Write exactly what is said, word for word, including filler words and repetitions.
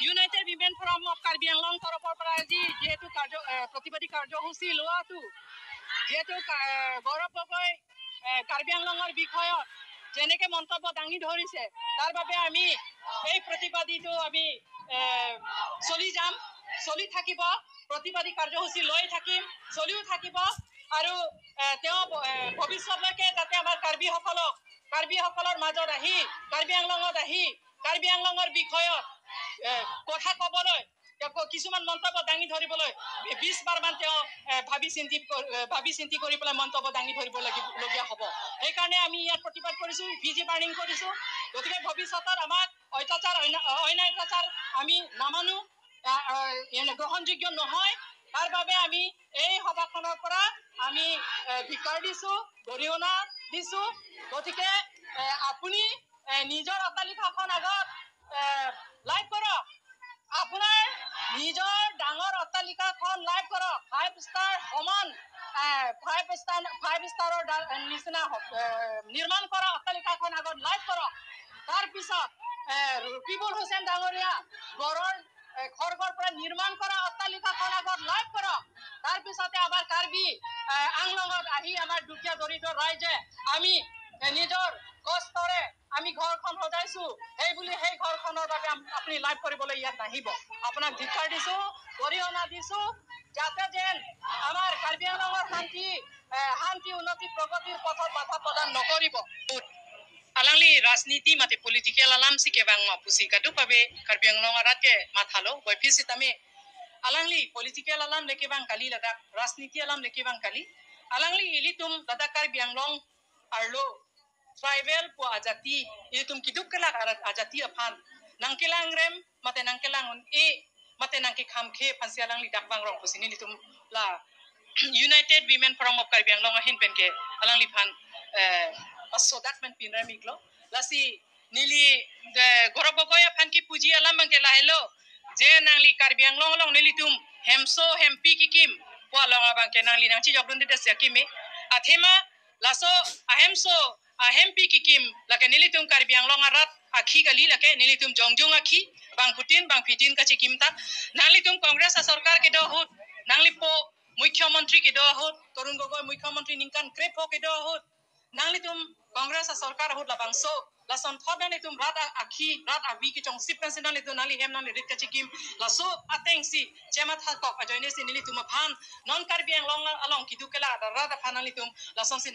United women forum of Karbi Anglong তৰফৰ পৰা আজি যিহেতু কাৰ্য এ, প্ৰতিবাদী কাৰ্যসূচী লোৱাটো যিহেতু কা- এ, গৌৰৱ গগৈ এ, কাৰ্বি আংলঙৰ বিষয়ত যেনেকে মন্তব্য দাঙি ধৰিছে, তাৰ বাবে আমি এই প্ৰতিবাদীটো আমি এ, চলি যাম, চলি থাকিব, প্ৰতিবাদী কাৰ্যসূচী লৈ থাকিম, চলিও থাকিব। আৰু এ, তেওঁ ভ- এ, ভৱিষ্যতলৈকে যাতে আমাৰ কাৰ্বিসকলক কাৰ্বিসকলৰ মাজত আহি কাৰ্বি আংলঙত আহি কাৰ্বি আংলঙৰ বিষয়ত এ, কথা ক'বলৈ তেওঁ ক- কিছুমান মন্তব্য দাঙি ধৰিবলৈ বিশ বাৰ মান তেওঁ এ, ভাবি চিন্তি ক- এ, ভাবি চিন্তি কৰি পেলাই মন্তব্য দাঙি ধৰিব লাগিব লগীয়া হ'ব। সেইকাৰণে আমি ইয়াত প্ৰতিবাদ কৰিছো, ভিজি বাৰ্ণিং কৰিছো। গতিকে ভৱিষ্যতত আমাক অত্যাচাৰ অন্য- অন্যায় অত্যাচাৰ আমি নামানো, আ, আ, এনে গ্ৰহণযোগ্য নহয়। তাৰ বাবে আমি এই সভাখনৰ পৰা আমি এ, ধিক্কাৰ দিছো, গৰিহণা দিছো। গতিকে এ, আপুনি এ, নিজৰ অট্টালিকাখন আগত এ, লাইভ কৰক, আপোনাৰ নিজৰ ডাঙৰ অট্টালিকাখন লাইভ কৰক, ফাইভ ষ্টাৰ সমান ফাইভ ষ্টাৰ ফাইভ ষ্টাৰৰ ডা- নিচিনা হওক, এ, নিৰ্মাণ কৰা অট্টালিকাখন আগত লাইভ কৰক। তাৰ পিছত এ, ৰকিবুল হুছেইন ডাঙৰীয়া গড়ৰ এ, খৰ্গৰ পৰা নিৰ্মাণ কৰা অট্টালিকাখন আগত লাইভ কৰক। তাৰ পিছতে আমাৰ কাৰ্বি এ, আংলঙত আহি আমাৰ দুখীয়া দৰিদ্ৰ ৰাইজে আমি এ, নিজৰ কষ্টৰে আমি ঘৰখন সজাইছো, সেই বুলি সেই ঘৰখনৰ বাবে আম- আপুনি লাইভ কৰিবলৈ ইয়াত নাহিব। আপোনাক ধিক্কাৰ দিছো, গৰিহণা দিছো, যাতে যেন আমাৰ কাৰ্বি আংলঙৰ শান্তি এ, শান্তি উন্নতি প্ৰগতিৰ পথত বাধা প্ৰদান নকৰিব। Alangli rajniti mate political alam si kevang ma pusi kadokave Karbi Anglong arat ke mathalo, boiphit sitame alangli political alam le kevang kali ladak, rajniti alam le kevang kali. Alangli ilitum ladak Karbi Anglong arlo tribal pu ajati, ilitum keduk kelak arat ajati aphan nangkelangrem mate nangkelang un-e mate nangkekhamkhe aphansi alangli dak vangrong pusi nelitum la United Women Forum of Karbi Anglong ahin pen ke alangliphan eh, pasodak pen pinrem iklo. Lasi neli eh, Gaurav Gogoi aphan kepuji alam abang ke lahelo, je nangli Karbi Anglong along nelitum hemso hempi kekim pu along abang ke nangli nangchijokdunde, das ya keme. Athema laso ahemso ahempi kekim lake nelitum Karbi Anglong arat akhi kali, lake nelitum jongjong akhi, bangphutin bangphitin kachikim ta. Nanglitum Congress asorkar kedo ahut, nanglipo Mukhyamantri kedo ahut, Tarun Gogoi Mukhyamantri ningkan krepho kedo ahut, nanglitum Congress asorkar ahut labangso lason thot nanglitum rat a- akhi, rat avi kechongsip pensi nanglitum nangli hem nangli rit kachikim, laso atengsi chematha kok ajoinesi nelitum aphan non Karbi Anglong along keduk kelak rat aphan nanglitum lasonsi